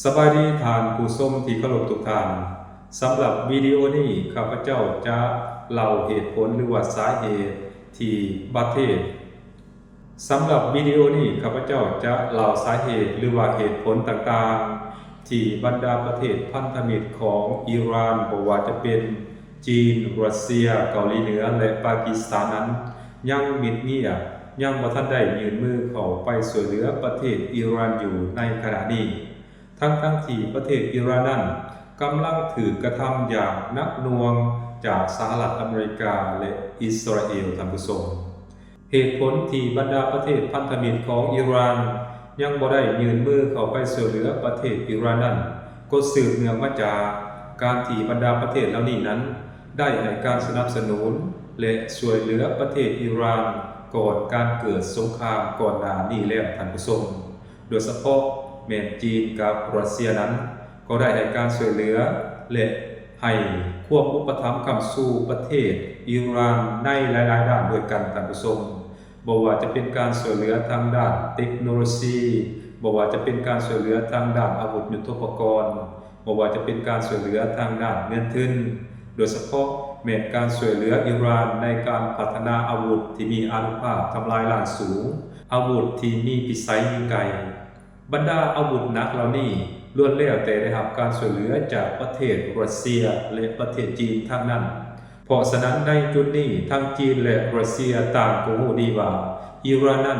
ສະບາຍດີທ່ານຜູ້ຊົມທີ່ເຄົາລົບທຸກທ່ານ. ສຳລັບວິດີໂອນີ້ ຂ້າພະເຈົ້າຈະເລົ່າເຫດຜົນ ຫຼືວ່າສາເຫດທີ່ປະເທດ ສຳລັບວິດີໂອນີ້ ຂ້າພະເຈົ້າຈະເລົ່າສາເຫດ ຫຼືວ່າເຫດຜົນຕ່າງໆ ທີ່ບັນດາປະເທດພັນທະມິດຂອງອີຣານ, ບໍ່ວ່າຈະເປັນຈີນ, ຣັດເຊຍ, ເກົາຫຼີເໜືອ ແລະ ປາກິສຖານນັ້ນ ຍັງມິດງຽບ, ຍັງບໍ່ທັນໄດ້ຍື່ນມືເຂົ້າໄປຊ່ວຍເຫຼືອປະເທດອີຣານຢູ່ໃນຂະນະນີ້. ທັງໆທີ່ປະເທດອີຣານນັ້ນກຳລັງຖືກກະທຳຢ່າງໜັກໜ່ວງຈາກສະຫະລັດອາເມລິກາ ແລະ ອິດສະຣາເອລ, ທ່ານຜູ້ຊົມ. ເຫດຜົນທີ່ບັນດາປະເທດພັນທະມິດຂອງອີຣານຍັງບໍ່ໄດ້ຍື່ນມືເຂົ້າໄປຊ່ວຍເຫຼືອປະເທດອີຣານນັ້ນ ກໍສືບເນື່ອງມາຈາກການທີ່ບັນດາປະເທດເຫຼົ່ານີ້ນັ້ນ ໄດ້ໃຫ້ການສະໜັບສະໜູນ ແລະ ຊ່ວຍເຫຼືອປະເທດອີຣານກ່ອນການເກີດສົງຄາມກ່ອນໜ້ານີ້ແລ້ວ, ທ່ານຜູ້ຊົມ. ໂດຍສະເພາະແມ່ນຈີນກັບຣັດເຊຍນັ້ນ ກໍໄດ້ໃຫ້ການຊ່ວຍເຫຼືອ ແລະ ໃຫ້ຄວາມອຸປະຖຳຄ້ຳຊູປະເທດອີຣານໃນຫຼາຍໆດ້ານດ້ວຍກັນ, ທ່ານຜູ້ຊົມ. ບໍ່ວ່າຈະເປັນການຊ່ວຍເຫຼືອທາງດ້ານເຕັກໂນໂລຊີ, ບໍ່ວ່າຈະເປັນການຊ່ວຍເຫຼືອທາງດ້ານອາວຸດຍຸດໂທປະກອນ, ບໍ່ວ່າຈະເປັນການຊ່ວຍເຫຼືອທາງດ້ານເງິນທຶນ, ໂດຍສະເພາະແມ່ນການຊ່ວຍເຫຼືອອີຣານໃນການພັດທະນາອາວຸດທີ່ມີອານຸພາບທຳລາຍລ້າງສູງ, ອາວຸດທີ່ມີພິໄສຍິງໄກ. ບັນດາອາວຸດໜັກເຫຼົ່ານີ້ລ້ວນແລ້ວແຕ່ໄດ້ຮັບການຊ່ວຍເຫຼືອຈາກປະເທດຣັດເຊຍ ແລະ ປະເທດຈີນທັງນັ້ນ. ເພາະສະນັ້ນໃນຈຸດນີ້ ທັງຈີນ ແລະ ຣັດເຊຍຕ່າງກໍຮູ້ດີວ່າອີຣານນັ້ນ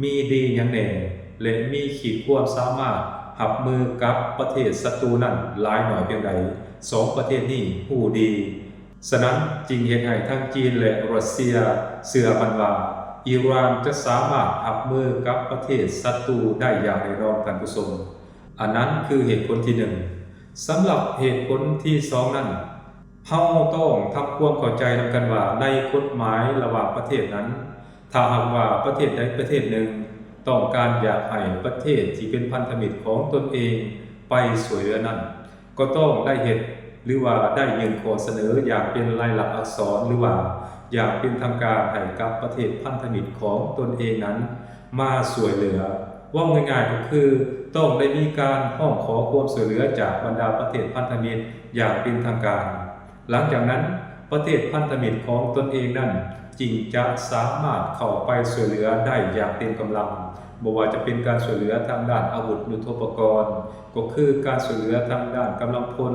ມີດີຫຍັງແດ່ ແລະ ມີຂີດຄວາມສາມາດຮັບມືກັບປະເທດສັດຕູນັ້ນຫຼາຍໜ້ອຍພຽງໃດ, ສອງປະເທດນີ້ຮູ້ດີ. ສະນັ້ນຈຶ່ງເຮັດໃຫ້ທັງຈີນ ແລະ ຣັດເຊຍເຊື່ອໝັ້ນວ່າອີຣານຈະສາມາດຮັບມືກັບປະເທດສັດຕູໄດ້ຢ່າງແນ່ນອນ, ທ່ານຜູ້ຊົມ. ອັນນັ້ນຄືເຫດຜົນທີໜຶ່ງ. ສຳລັບເຫດຜົນທີສອງນັ້ນ, ເຮົາຕ້ອງທຳຄວາມເຂົ້າໃຈນຳກັນວ່າ ໃນກົດໝາຍລະຫວ່າງປະເທດນັ້ນ, ຖ້າຫາກວ່າປະເທດໃດປະເທດໜຶ່ງຕ້ອງການຢາກໃຫ້ປະເທດທີ່ເປັນພັນທະມິດຂອງຕົນເອງໄປຊ່ວຍເຫຼືອນັ້ນ, ກໍຕ້ອງໄດ້ເຮັດ ຫຼືວ່າໄດ້ຍື່ນຂໍ້ສະເໜີຢ່າງເປັນລາຍລັກອັກສອນ ຫຼືວ່າຢ່າງເປັນທາງການໃຫ້ກັບປະເທດພັນທະມິດຂອງຕົນເອງນັ້ນມາຊ່ວຍເຫຼືອ. ເວົ້າງ່າຍໆກໍຄືຕ້ອງໄດ້ມີການຮ້ອງຂໍຄວາມຊ່ວຍເຫຼືອຈາກບັນດາປະເທດພັນທະມິດຢ່າງເປັນທາງການ. ຫຼັງຈາກນັ້ນ, ປະເທດພັນທະມິດຂອງຕົນເອງນັ້ນຈຶ່ງຈະສາມາດເຂົ້າໄປຊ່ວຍເຫຼືອໄດ້ຢ່າງເຕັມກຳລັງ, ບໍ່ວ່າຈະເປັນການຊ່ວຍເຫຼືອທາງດ້ານອາວຸດຍຸດໂທປະກອນ, ກໍຄືການຊ່ວຍເຫຼືອທາງດ້ານກຳລັງພົນ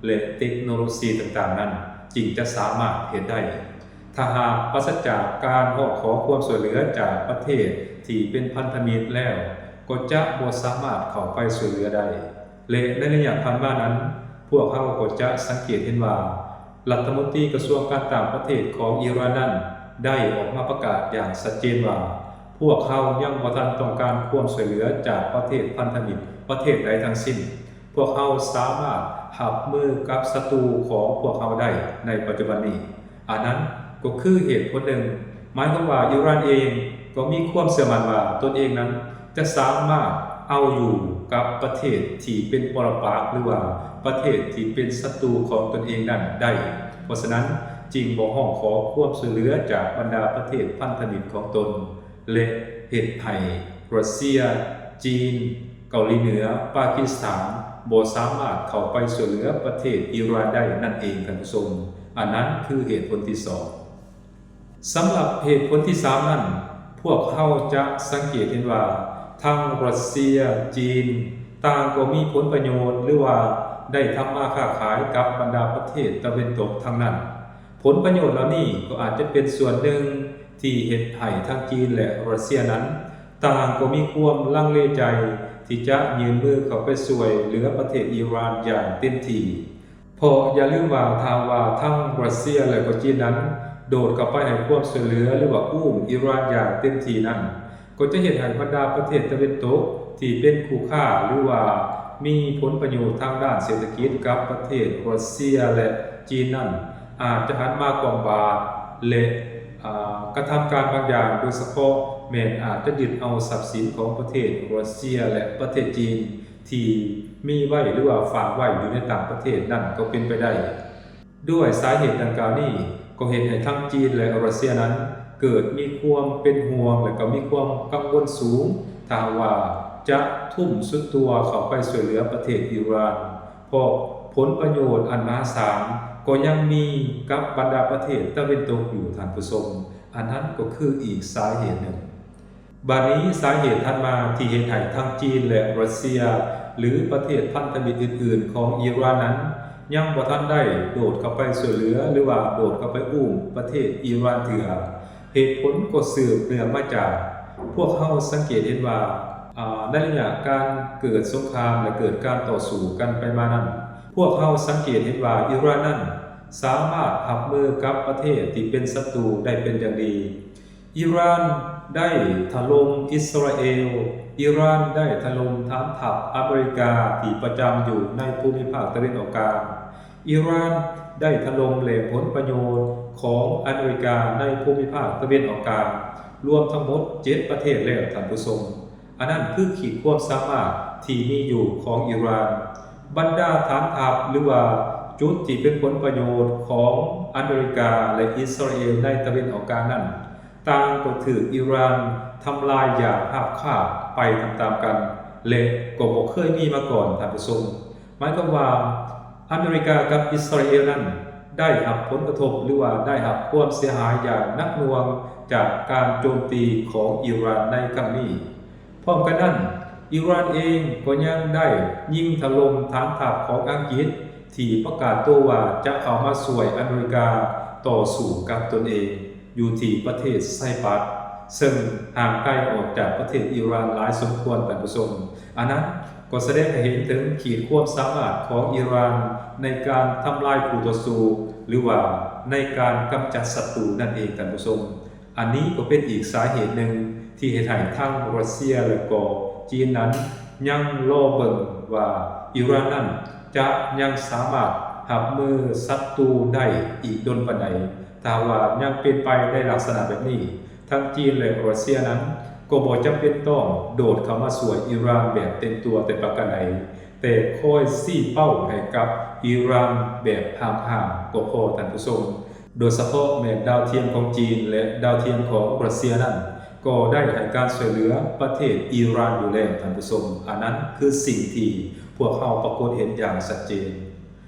ແລະ ເຕັກໂນໂລຊີຕ່າງໆນັ້ນ ຈຶ່ງຈະສາມາດເຮັດໄດ້. ຖ້າຫາກປາສະຈາກການຮ້ອງຂໍຄວາມຊ່ວຍເຫຼືອຈາກປະເທດທີ່ເປັນພັນທະມິດແລ້ວ, ກໍຈະບໍ່ສາມາດເຂົ້າໄປຊ່ວຍເຫຼືອໄດ້. ແລະ ໃນໄລຍະຜ່ານມານັ້ນ, ພວກເຮົາກໍຈະສັງເກດເຫັນວ່າ ລັດຖະມົນຕີກະຊວງການຕ່າງປະເທດຂອງອີຣານນັ້ນ ໄດ້ອອກມາປະກາດຢ່າງຊັດເຈນວ່າ ພວກເຮົາຍັງບໍ່ທັນຕ້ອງການຄວາມຊ່ວຍເຫຼືອຈາກປະເທດພັນທະມິດປະເທດໃດທັງສິ້ນ. ພວກເຮົາສາມາດຮັບມືກັບສັດຕູຂອງພວກເຮົາໄດ້ໃນປັດຈຸບັນນີ້. ອັນນັ້ນກໍຄືເຫດຜົນໜຶ່ງ, ໝາຍຄວາມວ່າອີຣານເອງກໍມີຄວາມເຊື່ອໝັ້ນວ່າຕົນເອງນັ້ນຈະສາມາດເອົາຢູ່ກັບປະເທດທີ່ເປັນປໍລະປາກ ຫຼືວ່າປະເທດທີ່ເປັນສັດຕູຂອງຕົນເອງນັ້ນໄດ້. ເພາະສະນັ້ນຈຶ່ງບໍ່ຮ້ອງຂໍຄວາມຊ່ວຍເຫຼືອຈາກບັນດາປະເທດພັນທະມິດຂອງຕົນ ແລະ ເຮັດໃຫ້ຣັດເຊຍ, ຈີນ, ເກົາຫຼີເໜືອ, ປາກິສຖານ ບໍ່ສາມາດເຂົ້າໄປຊ່ວຍເຫຼືອປະເທດອີຣານໄດ້ນັ້ນເອງ, ທ່ານຜູ້ຊົມ. ອັນນັ້ນຄືເຫດຜົນທີສອງ. ສຳລັບເຫດຜົນທີສາມນັ້ນ, ພວກເຮົາຈະສັງເກດເຫັນວ່າ ທັງຣັດເຊຍ, ຈີນ ຕ່າງກໍມີຜົນປະໂຫຍດ ຫຼືວ່າໄດ້ທຳມາຄ້າຂາຍກັບບັນດາປະເທດຕາເວັນຕົກທັງນັ້ນ. ຜົນປະໂຫຍດເຫຼົ່ານີ້ກໍອາດຈະເປັນສ່ວນໜຶ່ງທີ່ເຮັດໃຫ້ທັງຈີນ ແລະ ຣັດເຊຍນັ້ນ ຕ່າງກໍມີຄວາມລັງເລໃຈທີ່ຈະຍື່ນມືເຂົ້າໄປຊ່ວຍເຫຼືອປະເທດອີຣານຢ່າງເຕັມທີ່. ເພາະຢ່າລືມວ່າ ຖ້າຫາກວ່າທັງຣັດເຊຍ ແລະ ກໍຈີນນັ້ນ ໂດດເຂົ້າໄປໃຫ້ຄວາມຊ່ວຍເຫຼືອ ຫຼືວ່າອຸ້ມອີຣານຢ່າງເຕັມທີ່ນັ້ນ, ກໍຈະເຮັດໃຫ້ບັນດາປະເທດຕາເວັນຕົກທີ່ເປັນຄູ່ຄ້າ ຫຼືວ່າມີຜົນປະໂຫຍດທາງດ້ານເສດຖະກິດກັບປະເທດຣັດເຊຍ ແລະ ຈີນນັ້ນ ອາດຈະຫັນມາຄວ້າມບາດ ແລະ ອາ ກະທຳການບາງຢ່າງ, ໂດຍສະເພາະແມ່ນອາດຈະຍຶດເອົາຊັບສິນຂອງປະເທດຣັດເຊຍ ແລະ ປະເທດຈີນ ທີ່ມີໄວ້ ຫຼືວ່າຝາກໄວ້ຢູ່ໃນຕ່າງປະເທດນັ້ນກໍເປັນໄປໄດ້. ດ້ວຍສາເຫດດັ່ງກ່າວນີ້ ກໍເຮັດໃຫ້ທັງຈີນ ແລະ ຣັດເຊຍນັ້ນ ເກີດມີຄວາມເປັນຫ່ວງ ແລະ ກໍມີຄວາມກັງວົນສູງ ຖ້າຫາກວ່າ ຈະທຸ່ມສຸດຕົວເຂົ້າໄປຊ່ວຍເຫຼືອປະເທດອີຣານ, ເພາະຜົນປະໂຫຍດອັນມະຫາສານກໍຍັງມີກັບບັນດາປະເທດຕາເວັນຕົກຢູ່, ທ່ານຜູ້ຊົມ. ອັນນັ້ນກໍຄືອີກສາເຫດໜຶ່ງ. ບາດນີ້ສາເຫດຖັດມາທີ່ເຮັດໃຫ້ທັງຈີນ ແລະ ຣັດເຊຍ ຫຼື ປະເທດພັນທະມິດອື່ນໆຂອງອີຣານນັ້ນ ຍັງບໍ່ທັນໄດ້ໂດດເຂົ້າໄປຊ່ວຍເຫຼືອ ຫຼືວ່າໂດດເຂົ້າໄປອູ້ມປະເທດອີຣານເທື່ອ. ເຫດຜົນກໍສືບເນື່ອງມາຈາກ ພວກເຮົາສັງເກດເຫັນວ່າ ອາ ໃນໄລຍະການເກີດສົງຄາມ ແລະ ເກີດການຕໍ່ສູ້ກັນໄປມານັ້ນ, ພວກເຮົາສັງເກດເຫັນວ່າອີຣານນັ້ນສາມາດຮັບມືກັບປະເທດທີ່ເປັນສັດຕູໄດ້ເປັນຢ່າງດີ. ອີຣານໄດ້ຖະຫຼົ່ມອິດສະຣາເອລ, ອີຣານໄດ້ຖະຫຼົ່ມຖານທັບອາເມລິກາທີ່ປະຈຳຢູ່ໃນພູມິພາກຕາເວັນອອກກາງ, ອີຣານໄດ້ຖະຫຼົ່ມແຫຼ່ງຜົນປະໂຫຍດຂອງອາເມລິກາໃນພູມິພາກຕາເວັນອອກກາງ, ລວມທັງໝົດເຈັດປະເທດແລ້ວ, ທ່ານຜູ້ຊົມ. ອັນນັ້ນຄືຂີດຄວາມສາມາດທີ່ມີຢູ່ຂອງອີຣານ. ບັນດາຖານທັບ ຫຼືວ່າຈຸດທີ່ເປັນຜົນປະໂຫຍດຂອງອາເມລິກາ ແລະ ອິດສະຣາເອລໃນຕາເວັນອອກກາງນັ້ນ ຕ່າງກໍຖືກອີຣານທຳລາຍຢ່າງຮາບຄາບໄປຕາມໆກັນ ແລະ ກໍບໍ່ເຄີຍມີມາກ່ອນ, ທ່ານຜູ້ຊົມ. ໝາຍຄວາມວ່າ ອາເມລິກາກັບອິດສະຣາເອລນັ້ນໄດ້ຮັບຜົນກະທົບ ຫຼືວ່າໄດ້ຮັບຄວາມເສຍຫາຍຢ່າງໜັກໜ່ວງຈາກການໂຈມຕີຂອງອີຣານໃນຄັ້ງນີ້. ພ້ອມກັນນັ້ນ, ອີຣານເອງກໍຍັງໄດ້ຍິງຖະຫຼົ່ມຖານທັບຂອງອັງກິດ ທີ່ປະກາດຕົວວ່າຈະເຂົ້າມາຊ່ວຍອາເມລິກາຕໍ່ສູ້ກັບຕົນເອງຢູ່ທີ່ປະເທດໄຊປຣັສ, ເຊິ່ງຫ່າງໄກອອກຈາກປະເທດອີຣານຫຼາຍສົມຄວນ, ທ່ານຜູ້ຊົມ. ອັນນັ້ນກໍສະແດງໃຫ້ເຫັນເຖິງຂີດຄວາມສາມາດຂອງອີຣານໃນການທຳລາຍຄູ່ຕໍ່ສູ້ ຫຼືວ່າໃນການກຳຈັດສັດຕູນັ້ນເອງ, ທ່ານຜູ້ຊົມ. ອັນນີ້ກໍເປັນອີກສາເຫດໜຶ່ງທີ່ເຮັດໃຫ້ທັງຣັດເຊຍ ແລະ ກໍຈີນນັ້ນຍັງລໍເບິ່ງວ່າອີຣານນັ້ນຈະຍັງສາມາດຮັບມືສັດຕູໄດ້ອີກດົນປານໃດ, ຖ້າຫາກວ່າຍັງເປັນໄປໃນລັກສະນະແບບນີ້, ທັງຈີນ ແລະ ຣັດເຊຍນັ້ນກໍບໍ່ຈຳເປັນຕ້ອງໂດດເຂົ້າມາຊ່ວຍອີຣານແບບເຕັມຕົວແຕ່ປະການໃດ, ແຕ່ຄອຍຊີ້ເປົ້າໃຫ້ກັບອີຣານແບບຫ່າງໆກໍພໍ, ທ່ານຜູ້ຊົມ. ໂດຍສະເພາະແມ່ນດາວທຽມຂອງຈີນ ແລະ ດາວທຽມຂອງຣັດເຊຍນັ້ນ ກໍໄດ້ໃຫ້ການຊ່ວຍເຫຼືອປະເທດອີຣານຢູ່ແລ້ວ, ທ່ານຜູ້ຊົມ. ອັນນັ້ນຄືສິ່ງທີ່ພວກເຮົາປາກົດເຫັນຢ່າງຊັດເຈນ.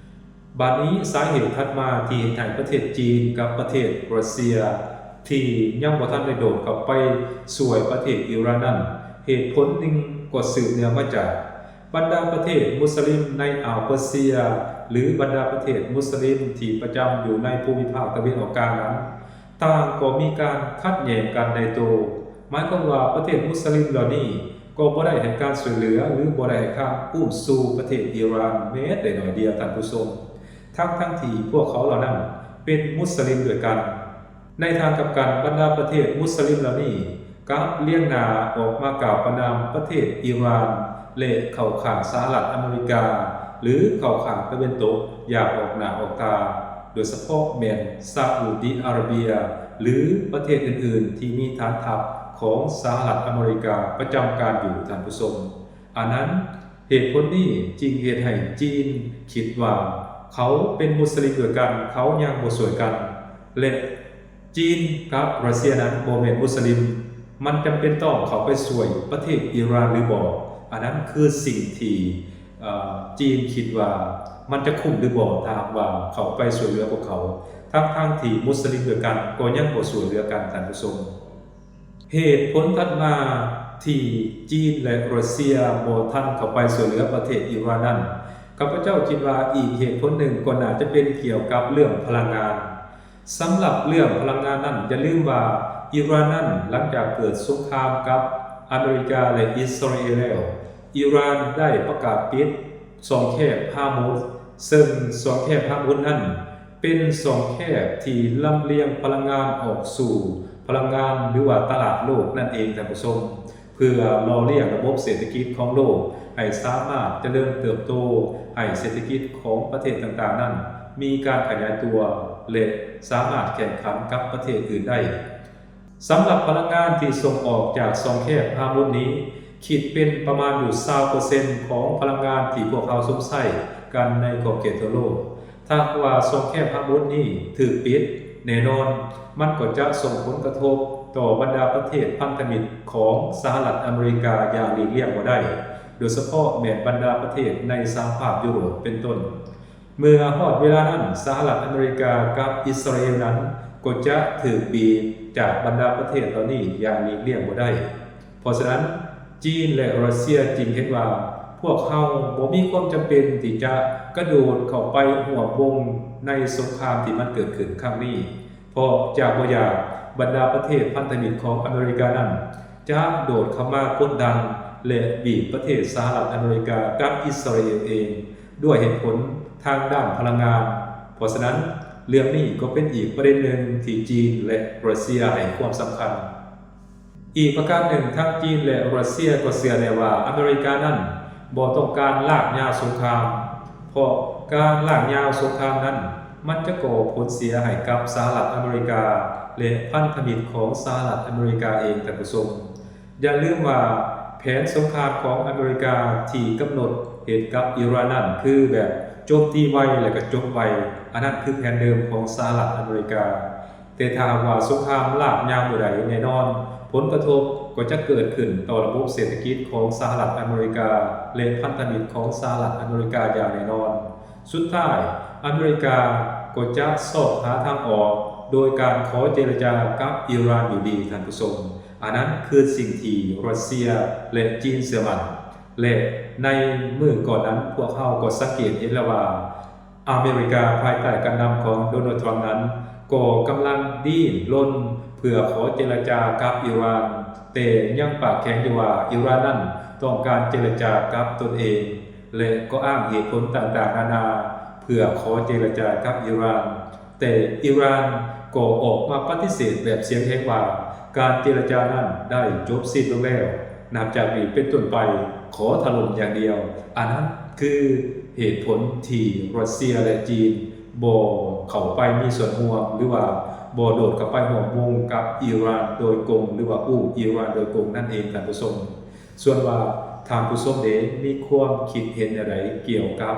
ບາດນີ້ສາເຫດຖັດມາທີ່ເຮັດໃຫ້ປະເທດຈີນກັບປະເທດຣັດເຊຍ ທີ່ຍັງບໍ່ທັນໄດ້ໂດດເຂົ້າໄປຊ່ວຍປະເທດອີຣານນັ້ນ, ເຫດຜົນໜຶ່ງກໍສືບເນື່ອງມາຈາກ ບັນດາປະເທດມຸສລິມໃນອ່າວເປີເຊຍ ຫຼື ບັນດາປະເທດມຸສລິມທີ່ປະຈຳຢູ່ໃນພູມິພາກຕາເວັນອອກກາງນັ້ນ ຕ່າງກໍມີການຂັດແຍ່ງກັນໃນໂຕ, ໝາຍຄວາມວ່າປະເທດມຸສລິມເຫຼົ່ານີ້ກໍບໍ່ໄດ້ໃຫ້ການຊ່ວຍເຫຼືອ ຫຼື ບໍ່ໄດ້ໃຫ້ການອຸ້ມຊູປະເທດອີຣານແມ້ແຕ່ໜ້ອຍດຽວ, ທ່ານຜູ້ຊົມ, ທັງໆທີ່ພວກເຂົາເຫຼົ່ານັ້ນເປັນມຸສລິມດ້ວຍກັນ. ໃນທາງກັບກັນ, ບັນດາປະເທດມຸສລິມເຫຼົ່ານີ້ ກັບລຽງໜ້າອອກມາກ່າວປະນາມປະເທດອີຣານ ແລະ ເຂົ້າຂ້າງສະຫະລັດອາເມລິກາ ຫຼື ເຂົ້າຂ້າງຕາເວັນຕົກຢ່າງອອກໜ້າອອກຕາ, ໂດຍສະເພາະແມ່ນຊາອຸດີອາຣະເບຍ ຫຼື ປະເທດອື່ນໆທີ່ມີຖານທັບຂອງສະຫະລັດອາເມລິກາປະຈຳການຢູ່, ທ່ານຜູ້ຊົມ. ອັນນັ້ນ ເຫດຜົນນີ້ຈຶ່ງເຮັດໃຫ້ຈີນຄິດວ່າ ເຂົາເປັນມຸສລິມດ້ວຍກັນ, ເຂົາຍັງບໍ່ຊ່ວຍກັນ ແລະ ຈີນກັບຣັດເຊຍນັ້ນບໍ່ແມ່ນມຸສລິມ, ມັນຈຳເປັນຕ້ອງເຂົ້າໄປຊ່ວຍປະເທດອີຣານຫຼືບໍ່? ອັນນັ້ນຄືສິ່ງທີ່ ເອີ ຈີນຄິດວ່າມັນຈະຄຸ້ມຫຼືບໍ່ ຖ້າຫາກວ່າເຂົ້າໄປຊ່ວຍເຫຼືອພວກເຂົາ, ທັງໆທີ່ມຸສລິມດ້ວຍກັນກໍຍັງບໍ່ຊ່ວຍເຫຼືອກັນ, ທ່ານຜູ້ຊົມ. ເຫດຜົນຖັດມາທີ່ຈີນ ແລະ ຣັດເຊຍບໍ່ທັນເຂົ້າໄປຊ່ວຍເຫຼືອປະເທດອີຣານນັ້ນ, ຂ້າພະເຈົ້າຄິດວ່າອີກເຫດຜົນໜຶ່ງກໍໜ້າຈະເປັນກ່ຽວກັບເລື່ອງພະລັງງານ. ສຳລັບເລື່ອງພະລັງງານນັ້ນ, ຢ່າລືມວ່າອີຣານນັ້ນ ຫຼັງຈາກເກີດສົງຄາມກັບອາເມລິກາ ແລະ ອິດສະຣາເອລແລ້ວ, ອີຣານໄດ້ປະກາດປິດຊ່ອງແຄບຮາມຸດ, ເຊິ່ງຊ່ອງແຄບຮາມຸດນັ້ນ ເປັນຊ່ອງແຄບທີ່ລຳລຽງພະລັງງານອອກສູ່ພະລັງງານ ຫຼືວ່າຕະຫຼາດໂລກນັ້ນເອງ, ທ່ານຜູ້ຊົມ, ເພື່ອຫຼໍ່ລ້ຽງລະບົບເສດຖະກິດຂອງໂລກໃຫ້ສາມາດຈະເລີນເຕີບໂຕ, ໃຫ້ເສດຖະກິດຂອງປະເທດຕ່າງໆນັ້ນມີການຂະຫຍາຍຕົວ ແລະ ສາມາດແຂ່ງຂັນກັບປະເທດອື່ນໄດ້. ສຳລັບພະລັງງານທີ່ສົ່ງອອກຈາກຊ່ອງແຄບຮາມຸດນີ້ ຄິດເປັນປະມານຢູ່ຊາວເປີເຊັນຂອງພະລັງງານທີ່ພວກເຮົາຊົມໃຊ້ກັນໃນຂອບເຂດທົ່ວໂລກ. ຖ້າຫາກວ່າຊ່ອງແຄບຮາມຸດນີ້ຖືກປິດ, ແນ່ນອນມັນກໍຈະສົ່ງຜົນກະທົບ ຕໍ່ບັນດາປະເທດພັນທະມິດຂອງສະຫະລັດອາເມລິກາຢ່າງຫຼີກລ່ຽງບໍ່ໄດ້, ໂດຍສະເພາະແມ່ນບັນດາປະເທດໃນສະຫະພາບຢູໂຣບເປັນຕົ້ນ. ເມື່ອຮອດເວລານັ້ນ, ສະຫະລັດອາເມລິກາກັບອິດສະຣາເອລນັ້ນກໍຈະຖືກບີບຈາກບັນດາປະເທດເຫຼົ່ານີ້ຢ່າງຫຼີກລ່ຽງບໍ່ໄດ້. ເພາະສະນັ້ນ, ຈີນ ແລະ ຣັດເຊຍຈຶ່ງເຫັນວ່າ ພວກເຮົາບໍ່ມີຄວາມຈຳເປັນທີ່ຈະກະໂດດເຂົ້າໄປຮ່ວມວົງໃນສົງຄາມທີ່ມັນເກີດຂຶ້ນຄັ້ງນີ້, ເພາະຈາກບໍ່ຢາກບັນດາປະເທດພັນທະມິດຂອງອາເມລິການັ້ນຈະໂດດເຂົ້າມາກົດດັນ ແລະ ບີບປະເທດສະຫະລັດອາເມລິກາກັບອິດສະຣາເອລເອງ ດ້ວຍເຫດຜົນທາງດ້ານພະລັງງານ. ເພາະສະນັ້ນ, ເລື່ອງນີ້ກໍເປັນອີກປະເດັນໜຶ່ງທີ່ຈີນ ແລະ ຣັດເຊຍໃຫ້ຄວາມສຳຄັນ. ອີກປະການໜຶ່ງ, ທັງຈີນ ແລະ ຣັດເຊຍກໍເຊື່ອແນ່ວ່າອາເມລິການັ້ນບໍ່ຕ້ອງການລາກຍາວສົງຄາມ, ເພາະການລາກຍາວສົງຄາມນັ້ນ ມັນຈະກໍ່ຜົນເສຍໃຫ້ກັບສະຫະລັດອາເມລິກາ ແລະ ພັນທະມິດຂອງສະຫະລັດອາເມລິກາເອງ, ທ່ານຜູ້ຊົມ. ຢ່າລືມວ່າແຜນສົງຄາມຂອງອາເມລິກາທີ່ກຳນົດເຮັດກັບອີຣານນັ້ນ ຄືແບບໂຈມຕີໄວ ແລະ ກໍຈົບໄວ, ອັນນັ້ນຄືແຜນເດີມຂອງສະຫະລັດອາເມລິກາ. ແຕ່ຖ້າຫາກວ່າສົງຄາມລາກຍາວເມື່ອໃດ, ແນ່ນອນ ຜົນກະທົບກໍຈະເກີດຂຶ້ນຕໍ່ລະບົບເສດຖະກິດຂອງສະຫະລັດອາເມລິກາ ແລະ ພັນທະມິດຂອງສະຫະລັດອາເມລິກາຢ່າງແນ່ນອນ. ສຸດທ້າຍ, ອາເມລິກາກໍຈະຊອກຫາທາງອອກໂດຍການຂໍເຈລະຈາກັບອີຣານຢູ່ດີ, ທ່ານຜູ້ຊົມ. ອັນນັ້ນຄືສິ່ງທີ່ຣັດເຊຍ ແລະ ຈີນເຊື່ອໝັ້ນ. ແລະ ໃນມື້ກ່ອນນັ້ນ, ພວກເຮົາກໍສັງເກດເຫັນແລ້ວວ່າ ອາເມລິກາພາຍໃຕ້ການນຳຂອງໂດນັລ ທຣຳນັ້ນ ກໍກຳລັງດີ້ນລົນເພື່ອຂໍເຈລະຈາກັບອີຣານ, ແຕ່ຍັງປາກແຂງຢູ່ວ່າອີຣານນັ້ນຕ້ອງການເຈລະຈາກັບຕົນເອງ ແລະ ກໍອ້າງເຫດຜົນຕ່າງໆນານາເພື່ອຂໍເຈລະຈາກັບອີຣານ. ແຕ່ອີຣານກໍອອກມາປະຕິເສດແບບສຽງແຮງວ່າ ການເຈລະຈານັ້ນໄດ້ຈົບສິ້ນລົງແລ້ວ, ນັບຈາກນີ້ເປັນຕົ້ນໄປຂໍຖະຫຼົ່ມຢ່າງດຽວ. ອັນນັ້ນຄືເຫດຜົນທີ່ຣັດເຊຍ ແລະ ຈີນບໍ່ເຂົ້າໄປມີສ່ວນຮ່ວມ ຫຼືວ່າບໍ່ໂດດເຂົ້າໄປຮ່ວມວົງກັບອີຣານໂດຍກົງ ຫຼືວ່າອູ້ອີຣານໂດຍກົງນັ້ນເອງ, ທ່ານຜູ້ຊົມ. ສ່ວນວ່າທ່ານຜູ້ຊົມເດ ມີຄວາມຄິດເຫັນແນວໃດກ່ຽວກັບ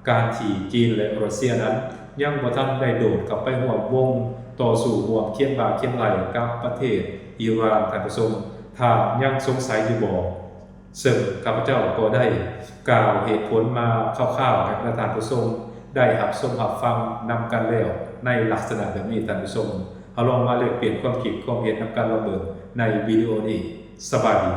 ການທີ່ຈີນ ແລະ ຣັດເຊຍນັ້ນ ຍັງບໍ່ທັນໄດ້ໂດດເຂົ້າໄປຮ່ວມວົງຕໍ່ສູ້ຮ່ວມຄຽງບ່າຄຽງໄຫຼ່ກັບປະເທດອີຣານ, ທ່ານຜູ້ຊົມ? ທ່ານຍັງສົງໄສຢູ່ບໍ່? ເຊິ່ງຂ້າພະເຈົ້າກໍໄດ້ກ່າວເຫດຜົນມາຄ່າວໆໃຫ້ບັນດາທ່ານຜູ້ຊົມໄດ້ຮັບຊົມຮັບຟັງນຳກັນແລ້ວໃນລັກສະນະແບບນີ້, ທ່ານຜູ້ຊົມ. ເຮົາລອງມາແລກປ່ຽນຄວາມຄິດຄວາມເຫັນນຳກັນລອງເບິ່ງໃນວິດີໂອນີ້. ສະບາຍດີ.